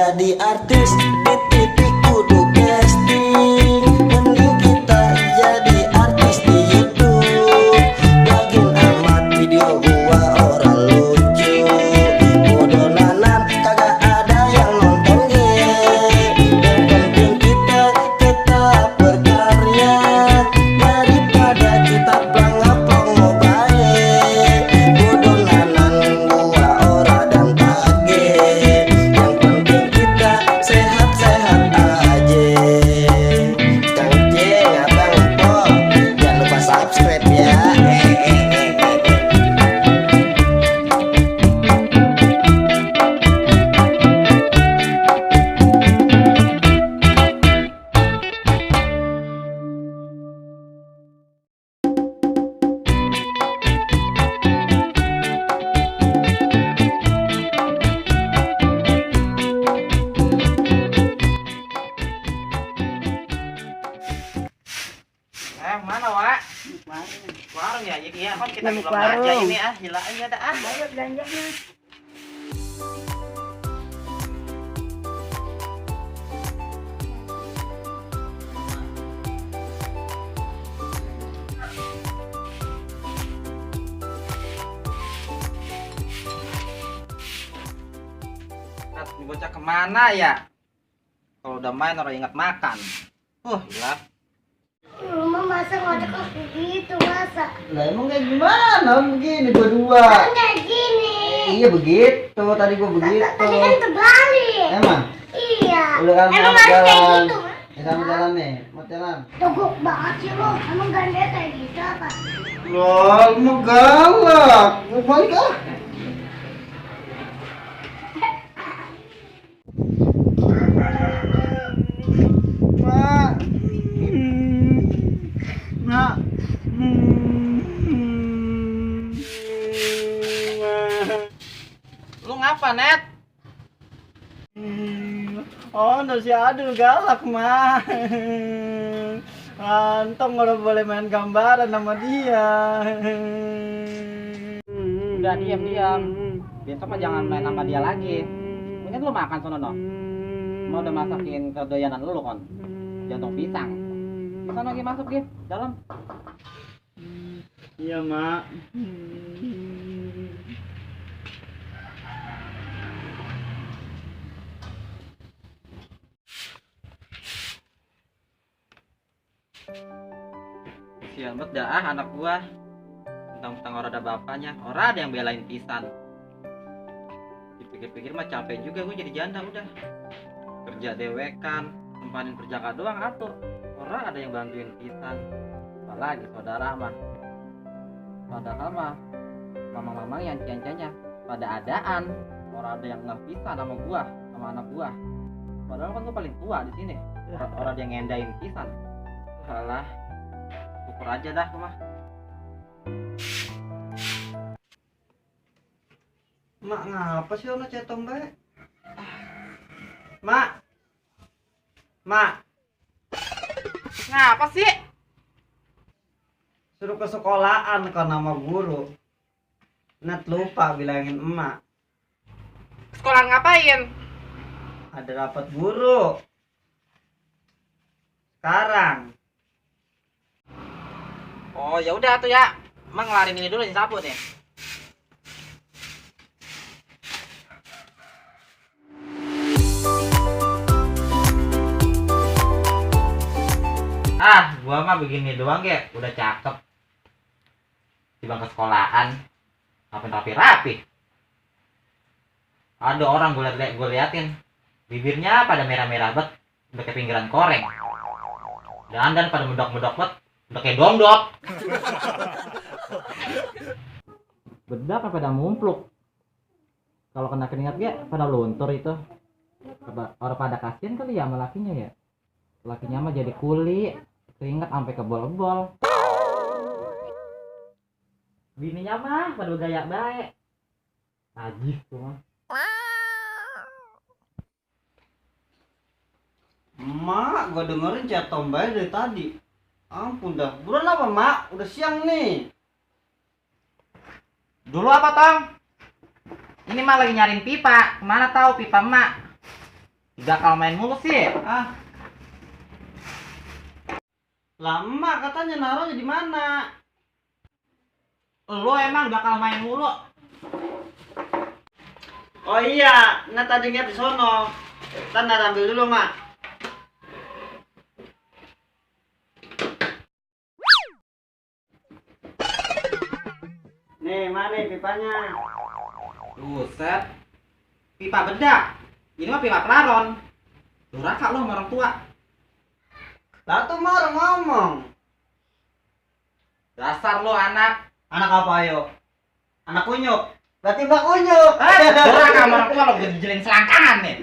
jadi artis di TV kudu casting. Mending kita jadi artis di YouTube. Lagin amat video gua orang lucu. Bodoh nanan kagak ada yang nonton ge. Yang penting kita tetap berkarya daripada kita plong-plong bae. Bodoh nanan gua ora dan tage. Yang penting kita sehat-sehat aja. Kang Ceng, Abang Po, jangan lupa subscribe ya. Mana Wak? Warung ya, jadi ya kan kita belum belanja ini gila aja dah Ayo belanja nih. Ini bocah kemana ya? Kalau udah main orang ingat makan. Gila. Rumah masa ngajak aku gitu masa? Lah emang kayak gimana begini berdua? Kan kayak gini. Iya begitu, tadi gua begitu. Tadi kan terbalik. Emang? Iya. Udah kan Emang mau harus kayak jalan. gitu. Ya sama jalan nih, mau jalan. Togok banget sih lo. Emang ganda kayak gitu apa? Loh, mau galak. Mau balik ah. Mak. Mak. Lu ngapa, Net? Oh, si Adul galak, mah. Antong kalau boleh main gambaran sama dia. Udah diam. Besok mah jangan main sama dia lagi. Mungkin lu makan sono no. Mau udah masakin kedoyanan lu kon. Jantung pisang. Kesana lagi masuk dia dalam. Iya, Mak. Sial banget dah anak gua. Tentang orang ada bapaknya, orang ada yang belain pisan. Dipikir-pikir mah capek juga gue jadi janda udah. Kerja dewekan, tempanin perjaka doang atur. Orang ada yang bantuin pisan. Apalagi saudara mah. Padahal mah mama-mama yang cian-ciannya pada adaan. Orang ada yang ngepisan sama gua, sama anak gua. Padahal kan gua paling tua di sini. Orang ada yang ngendain pisan. Salah. Syukur aja dah gua mah. Mak ngapa sih ono cetong bae? Mak. Mak, Ngapa sih? suruh ke sekolahan kan nama guru. Net lupa bilangin emak. Sekolah ngapain? Ada rapat guru. Sekarang. Oh ya udah tuh ya. Emang ngelarin ini dulu dicabut nih. Gua mah begini doang ya, udah cakep. Di bangku sekolahan, rapi-rapi. Ada orang gue liatin, bibirnya pada merah-merah bet, udah kayak pinggiran koreng. Dan pada medok-medok bet, udah kayak dondok. Bedak pada mumpluk. Kalau kena keringat ya pada luntur itu. Orang pada kasihan kali ya sama lakinya ya. Lakinya mah jadi kuli, keringat sampai kebol-bol. Bininya mah pada gaya baik. Najis tuh mah. Mak, gua dengerin chat Tombay dari tadi. Ampun dah. Buruan apa, Mak? Udah siang nih. Dulu apa, Tong? Ini mah lagi nyariin pipa. Kemana tahu pipa emak? Bakal main mulu sih. Ah. Lama katanya naruhnya di mana? Lo emang bakal main mulu. Oh iya, nah tadi ingat di sono. Ntar Nat ambil dulu, Mak. Nih, mana pipanya? Buset. Pipa bedak. Ini mah pipa pelaron. Durhaka lo sama orang tua. Lah tuh mah orang ngomong. Dasar lo anak. Anak apa ayo? Anak kunyuk. Berarti Mbak kunyuk. Durhaka sama orang tua lo gue dijelin selangkangan nih.